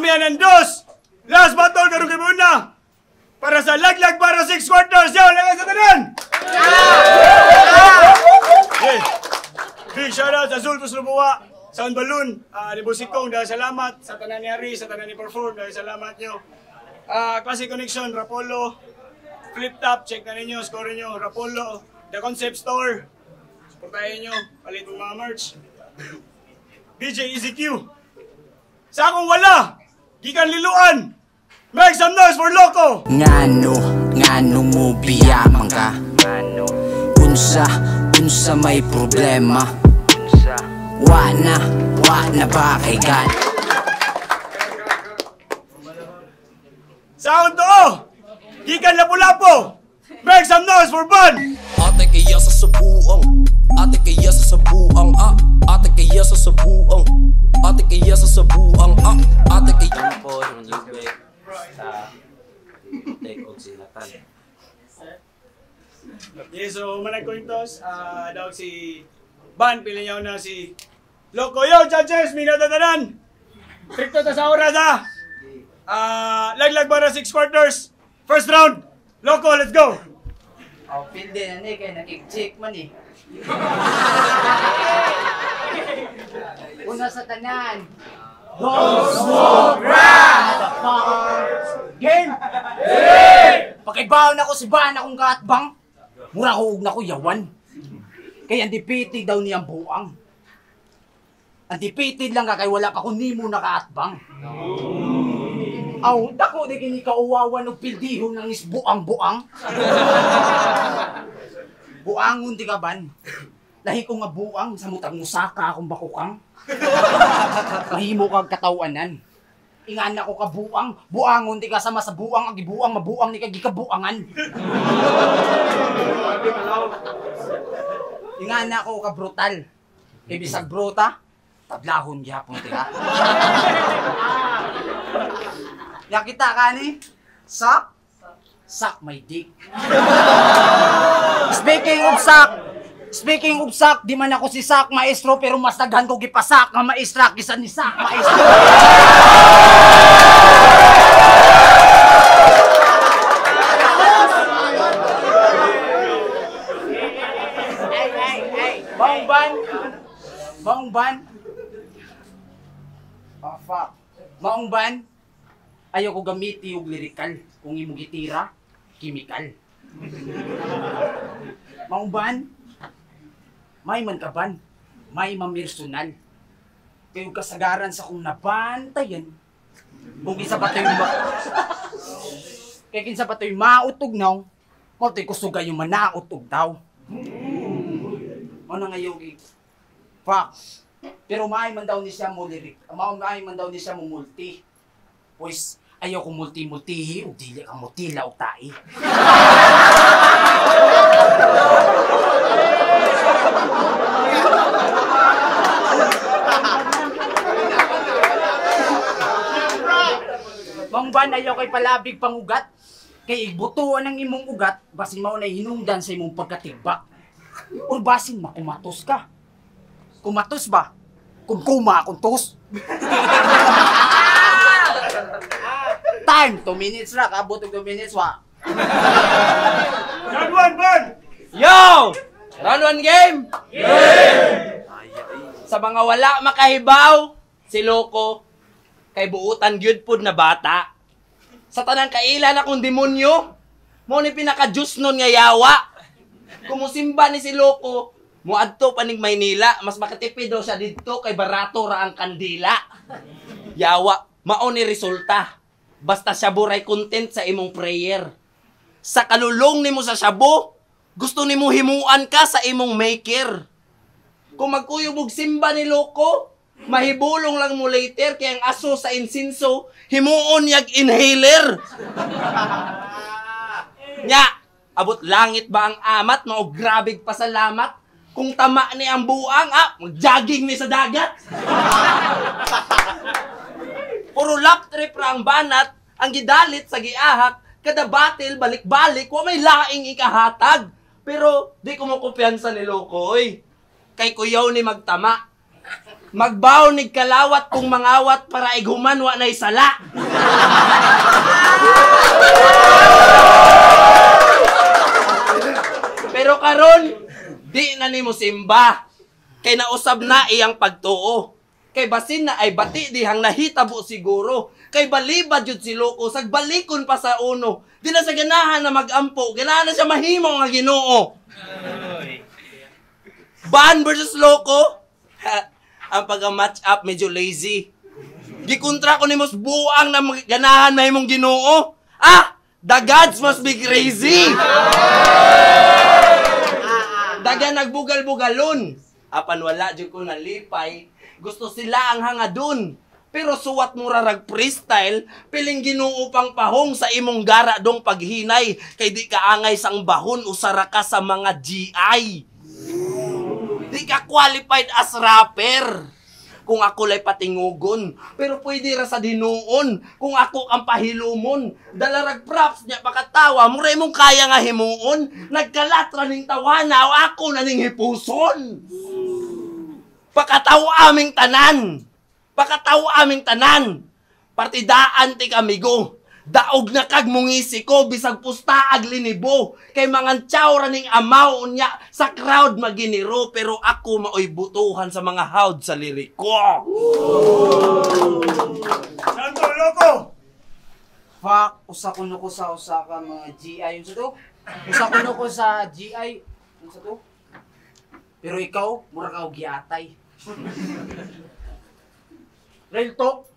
Amihan ng dos! Last battle karong gibuna! Para sa laglag para 6 quarters! Yo, lagay sa tanan! Yeah. Big shoutout sa Zulfos Lubua, Sound Balloon, ni Busikong, dahil salamat sa tanan ni Ari, sa tanan ni Perform, dahil salamat nyo. Classic Connection, Rapolo, Flip Top, check na ninyo, score nyo, Rapolo, The Concept Store, suportahin nyo, palit mong mga merch. DJ Easy Q, sa akong wala, gikan liluan, make some noise for Loco! Ngano, ngano mo biyaman ka? Unsa, unsa may problema? Wa na ba kay God? Sa akong tuo, gikan Lapu-Lapu, make some noise for Ban! Ate kaya sa sabuang, ate kaya sa sabuang, ah, ate kaya sa sabuang, ate kaya sa sabuang, ah, ate kaya po sa Lugbe sa take og sinatan. Yeah, so manag kwintos, daw si Ban, pili niya na si Loco. Yo, judges, minatatanan! Stricto ta sa oras, ha! Laglag para 6 quarters. First round, Loco, let's go! Oh, pindi na ni, kaya nakik-check man eh. Una sa tanan. Don't smoke crack! Game! Yeah! Pakibaon ako si Ban akong kaatbang. Mura ko og nako yawan. Kay undefeated daw niyang buang. Undefeated lang ka kay wala pa ko nimo nakaatbang. Aw, dako di kini kauwawan og pildihon ng isbuang-buang. Buangon di ka ban. Lahi ko nga buang sa mutang musaka akong bakukang. Mahimo kag katawanan. Ingana ko ka buang, buangon di ka sama sa buang ang gibuang mabuang ni kag gikabuangan. Ingana ko ka brutal. Kay bisag bruta, tablahon gyapon ti ka. Nakita ka ni? Suck? Suck my dick. Speaking of suck, speaking of suck, di man ako si Sak Maestro pero mas daghan ko gipasak nga maestra kaysa ni Sak Maestro. Ay, ay, ay. Maong ban? Maong ban? Oh, fuck. Maong ban? Ayaw ko gamiti og lirikal kung imong gitira, chemical. Maong ban? May man ka ban, may mamersonal. Kayo kasagaran sa kong nabantayan. Kung kinsa pa to'y kaya kinsa pa to'y mautog naw, mao to'y kusog kayo manautog daw. Mao na ngayon, fuck. Pero maay man daw ni siya mo lirik, maay man daw ni siya mo multi. Pues ayaw ko multi-multihi o dili ka mutila o tai. Maong ban ayaw kay palabig pangugat, kay igbutuan ang imong ugat, basin mao na hinungdan sa imong pagkatibak. Or basin makumatos ka. Kumatos ba? Kung kuma akong tos. Time, 2 minutes ra, kabot og 2 minutes wa. Round 1, Ban! Yo! Round 1 game! Yeah! Sa mga wala makahibaw, si Loco kay buutan gyud pud na bata. Sa tanang kaila na kung demonyo, mo ni pinaka-Diyos nun nga yawa. Kumusimba ni si Loco, muadto panig Maynila, mas makatipid daw siya didto kay barato ra ang kandila. Yawa, mao ni resulta. Basta shabu ray content sa imong prayer. Sa kalulong nimo sa shabu, gusto nimo himuan ka sa imong maker. Kung magkuyog og simba ni Loco, mahibulong lang mo later kay ang aso sa insinso himuon yag inhaler. Nya, abot langit ba ang amat mao grabeg pasalamat kung tama ni ang buang, ah, magjogging ni sa dagat. Puro lap trip ra ang banat, ang gidalit sa giahak, kada battle balik-balik, wa may laing ikahatag. Pero di ko mo kumpiyansa ni Loco, oy. Kay kuyaw ni magtama. Magbaw nig kalawat kung mangawat para ighuman wa nay sala. Pero karon di na nimo simba. Kay nausab na iyang pagtuo. Kay basin na ay bati dihang nahitabo siguro. Kay balibad yun si Loko, sagbalikon pa sa uno. Di na sa ganahan na magampo, ganahan na siya mahimo nga Ginoo. Ban versus Loko, ang pag-match up medyo lazy. Gikontra ko ni mos buang na ganahan mahimong Ginoo. Ah, the gods must be crazy. Daga nagbugal-bugalon. Apan wala jud ko nalipay. Gusto sila ang hangadun. Pero suwat mo rarag freestyle, piling Ginoo pang pahong sa imong gara dong paghinay, kay di ka angay sang bahon usara ka sa mga GI. Di ka qualified as rapper. Kung ako lay patingugon, pero pwede ra sa dinuon. Kung ako ang pahilumon, dalarag props niya pakatawa, mura imong kaya nga himuon. Nagkalat ra ning tawana, o ako na ning hipuson. Pakataw aming tanan. Pakataw aming tanan. Partidaan ti kamigo. Daog na kag mungisi ko, bisag pusta ag linibo. Kay mga tsaw ra ning amaw unya sa crowd maginiro, pero ako maoy butuhan sa mga howd sa liriko. Santo Loko! Fuck, usa kuno ko sa usa ka mga GI unsa to? Usa kuno ko sa GI unsa to? Pero ikaw, mura ka og giatay. Real talk,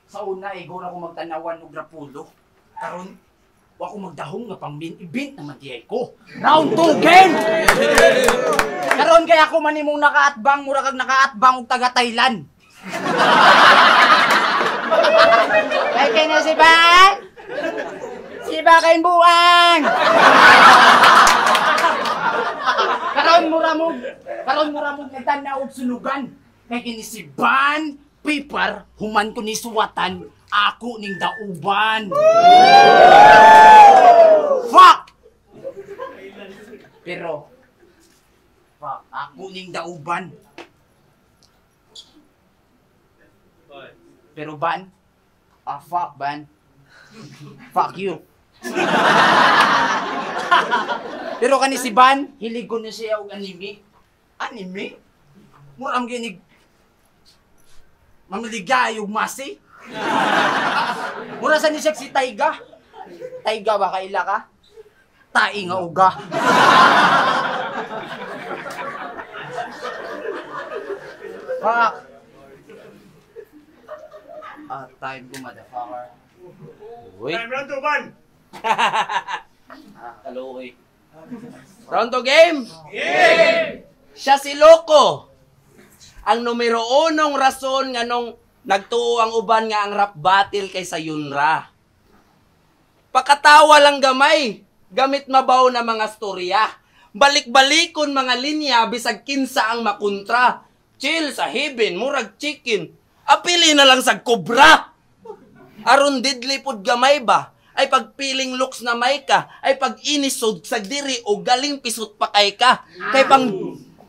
sa una igor ako magtanawan og Rapulo. Karon, wa ko magdahong nga pang main event naman diay ko. Round 2 game. Karon kay ako man imong nakaatbang, mura kag nakaatbang og taga Thailand. Kay kay na si Ban? Si ba kay buang? Karon mura mo nagtanaw og sunugan. Kay kini si Ban Paper, human ko ni suwatan, ako ning dauban. Fuck! Pero, fuck, ako ning dauban. Pero Ban, ah fuck Ban. Fuck you. Pero kani si Ban, hilig ko na siya og anime. Anime? Murang ginig mamaligay og masi. Mura sa ni siya si Taiga. Taiga ba kaila ka? Tai nga uga. Fuck. Ah, time ko motherfucker. Uy. Time round 2, Ban! Kaluoy. Round 2 game? Game! Siya si Loko. Ang numero unong rason nga nung nagtuo ang uban nga ang rap battle kay sa Yunra. Pakatawa lang gamay, gamit mabaw na mga storya. Balik-balikon mga linya bisag kinsa ang makontra. Chill sa heaven, murag chicken. Apili na lang sa kobra. Aron didli pod gamay ba? Ay pagpiling looks na may ka, ay pag-inisod sa diri o galing pisot pa kay ka.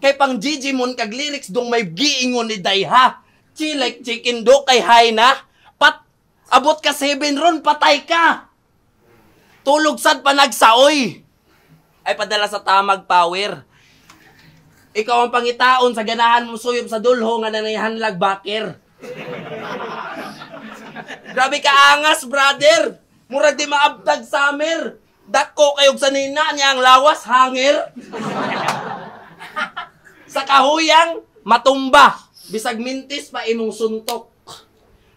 Kay pang GG mon kag lyrics dong may giingon ni Dayha. Chill like chicken do kay high na. Pat abot ka 7 ron patay ka. Tulog sad pa nagsaoy. Ay padala sa tamag power. Ikaw ang pangitaon sa ganahan mo suyop sa dulho nga nanayhanlag bakir. Grabe ka angas, brother. Murag di maabtag summer. Dako kayog sa nina niya ang lawas hangir. Sa kahuyang matumba, bisag mintis pa imong suntok.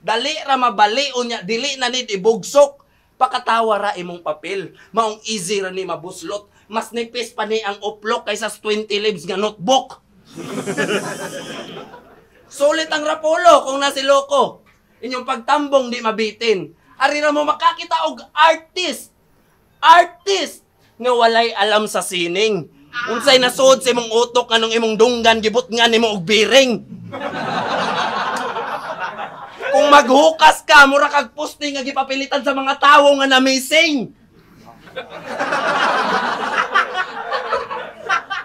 Dali ra mabali unya dili na nid ibugsok. Pakatawa ra imong papel, maong easy ra ni mabuslot. Mas nipis pa ni ang uplok kaysa 20 leaves nga notebook. Sulit ang Rapolo kung nasi Loko. Inyong pagtambong di mabitin. Ari ra mo makakita og artist. Artist nga walay alam sa sining. Unsay nasod sa imong utok anong imong dunggan gibot nga nimo og biring. Kung maghukas ka mura kag poste nga gipapilitan sa mga tawo nga na-missing.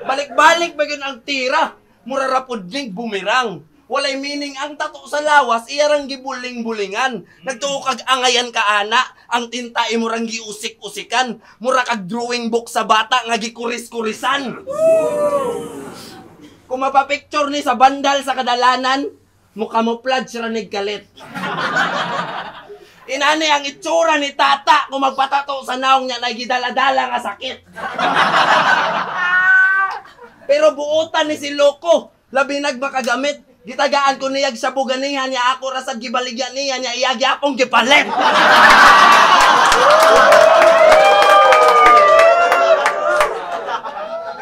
Balik-balik ba yun ang tira? Mura ra pod ning bumerang. Walay meaning ang tato sa lawas, iyarang gibuling-bulingan. Nagtuo kag angayan ka ana, ang tinta imurang giusik-usikan, mura kag drawing book sa bata nga gikuris-kurisan. Kung mapapicture ni sa bandal sa kadalanan, mukamuflage ra nig kalit. Inani ang itsura ni tata kung magpatato sa naong niya na gidala-dala nga sakit. Pero buotan ni si Loko, labi nagmakagamit. Gitagaan ko niyag sa buganihan niya, ako rasad gibaligyan niya, niya iyagyapong gipalit.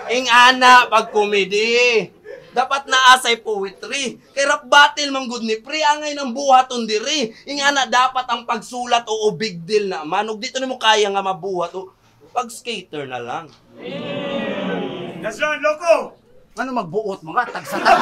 Ingana pag komedi. Dapat naasay poetry. Kay rap battle man gud ni pre, angay ng buhaton diri. Ingana dapat ang pagsulat o big deal na man. Ug dito nimo kaya nga mabuhat o pag skater na lang. That's right, Loko. Ano magbuot mga tagsa-tag.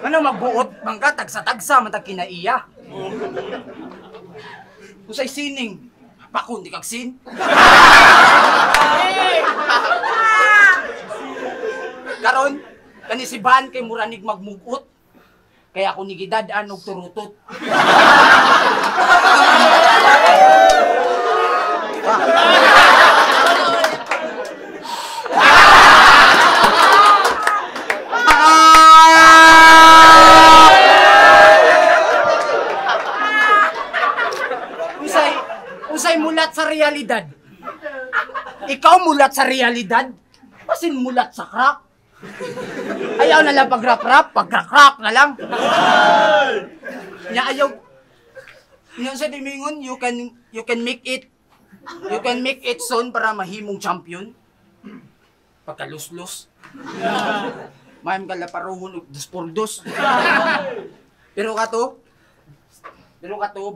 Ano magbuot mangka tagsa-tagsa man tag kinaiya. Usay sining, pakon di kag sin. Karon kani si Ban kay muranig magmugot. Kaya ako ni gidad-an og turutot. Usay mulat sa realidad. Ikaw mulat sa realidad, basin mulat sa crack. Ayaw na lang pag-rap-rap, pag-crack-crack na lang. Nya ayaw. Nya sa dimingon, you can make it. You can make it soon para mahimong champion. Pagkaluslus. Mayam ka laparuhon og dos por dos. Pero kato,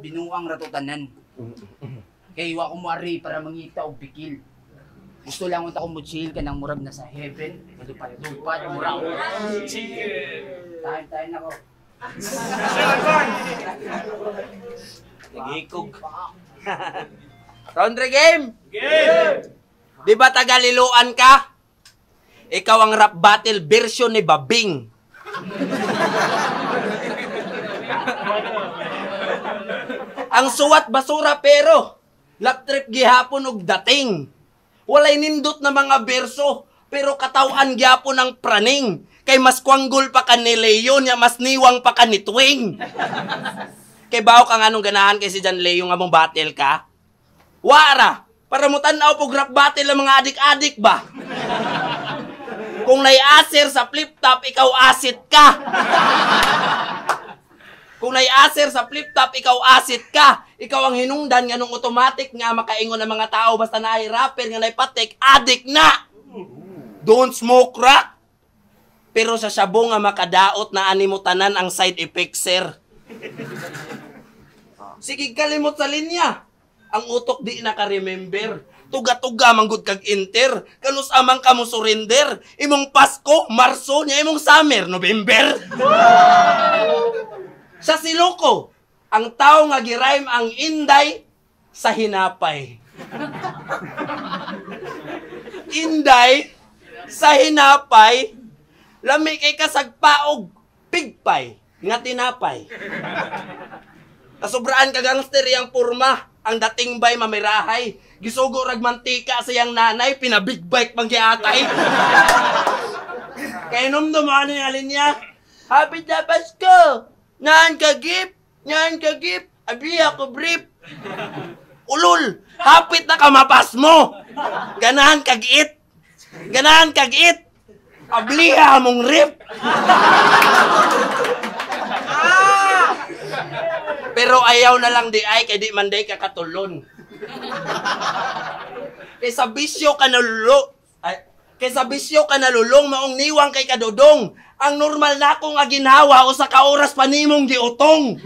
binuang rato tanan. Kay wa ko moari para mangita og bikil. Gusto lang unta ko mo chill kanang murag na sa heaven, malupad-lupad, murag. Time na ko. Nagikog. Round 3 game. Game. Di ba tagaliluan ka? Ikaw ang rap battle version ni Babing. Ang suwat basura pero lap trip gihapon og dating. Walay nindot na mga berso pero katawan gihapon ang praning. Kay mas kwanggol pa ka ni Leo nya mas niwang pa ka ni Twing. Kay bawo ka nga nung ganahan kay si John Leo nga mong battle ka? Wara! Para mo tan-aw pog rap battle ang mga adik-adik ba? Kung nai-aser sa flip-top, ikaw asit ka. Kung nai-aser sa flip-top, ikaw asit ka. Ikaw ang hinungdan nga nung automatic nga makaingon ng mga tao basta naay rapper nga naipatik, adik na! Don't smoke crack! Pero sa sabo nga makadaot na animo tanan ang side effect, sir. Sige kalimot sa linya. Ang utok di naka-remember. Tuga-tuga manggod kag inter. Kanus amang ka mo surrender. Imong Pasko, Marso, niya imong summer, November. Sa siloko, ang tao nga girime ang inday sa hinapay. Inday sa hinapay, lami kay kasagpaog pigpay nga tinapay. Kasobraan ka gangster yang purma. Ang dating bay mamirahay. Gisugo rag mantika sa iyang nanay, pinabig bike pang giatay. Kay numdum ano yung alin niya? Happy na Pasko! Naan ka gip? Naan ka gip? Abi ako brief. Ulol! Hapit na kamapas mo! Ganahan kag it! Ganahan kag it! Abliha mong rip! Pero ayaw na lang di ay, kay di man day kakatulon. Kay sa bisyo ka nalulong, kay sa bisyo ka nalulong, maong niwang kay kadudong. Ang normal na akong aginhawa o sa kaoras pa nimong giutong.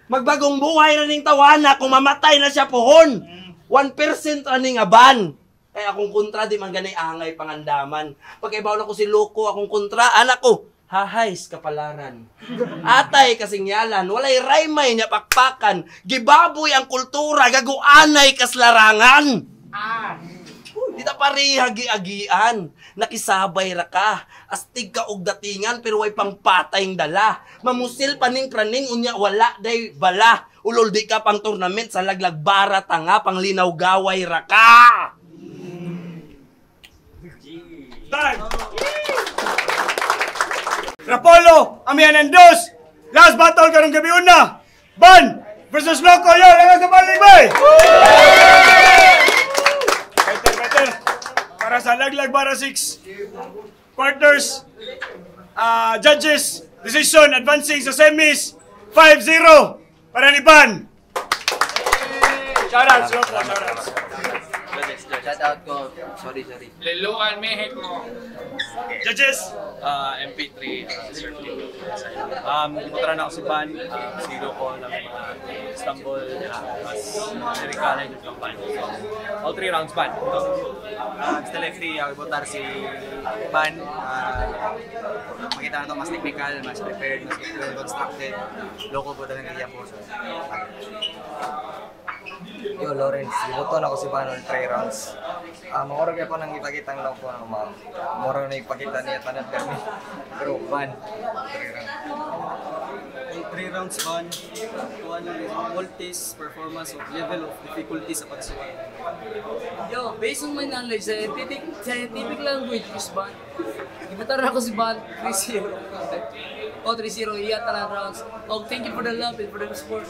Magbagong buhay ra ning tawana kung mamatay na siya pohon. 1% ra ning aban. Kaya akong kontra di man ganay angay pangandaman. Pagkaibaw na ko si Loko akong kontra, anak ko, hahays kapalaran. Atay kasingyalan, walay raymay niya pakpakan, gibaboy ang kultura, gaguanay kaslarangan. Di ta pareha giagian. Nakisabay ra ka. Astig ka og datingan pero way pang patayng dala. Mamusil pa ning praning unya wala day bala. Ulol di ka pang tournament sa laglag bara tanga pang linaw gaway ra ka. Time! Rapolo, Amihan dos! Last battle karong gabi una! Ban versus Loco, yo! Langas sa balik, boy! Better, better! Para sa Laglag Bara 6. Quarters, judges, decision, advancing sa semis, 5-0 para ni Ban! Shoutouts, Loco, shoutouts. Shout out ko. Sorry, sorry. Liloan, Mexico. Judges, MP3 circuit. Gibutan na ako si Ban, si Loco ng mga Istanbul, mas Amerikana yung kampanya. So, all three rounds Ban. Sa lefty, ako ibotar si Ban. Makita na to mas technical, mas prepared, mas well constructed. Loko po talaga iya po. So, Ban. Yo, Lawrence, giboto na ako si Ban all three rounds. Mura kaya po nang ipakita ang loko ng mga mura na ipakita niya tanan permi. Pero Ban, three rounds. All three rounds Ban, kuha lang yung multis performance of level of difficulty sa pagsuway. Yo, based on my knowledge, scientific language is Ban. Gibatar ako si Ban 3-0. O 3-0 iya tanan rounds. Oh, thank you for the love and for the support.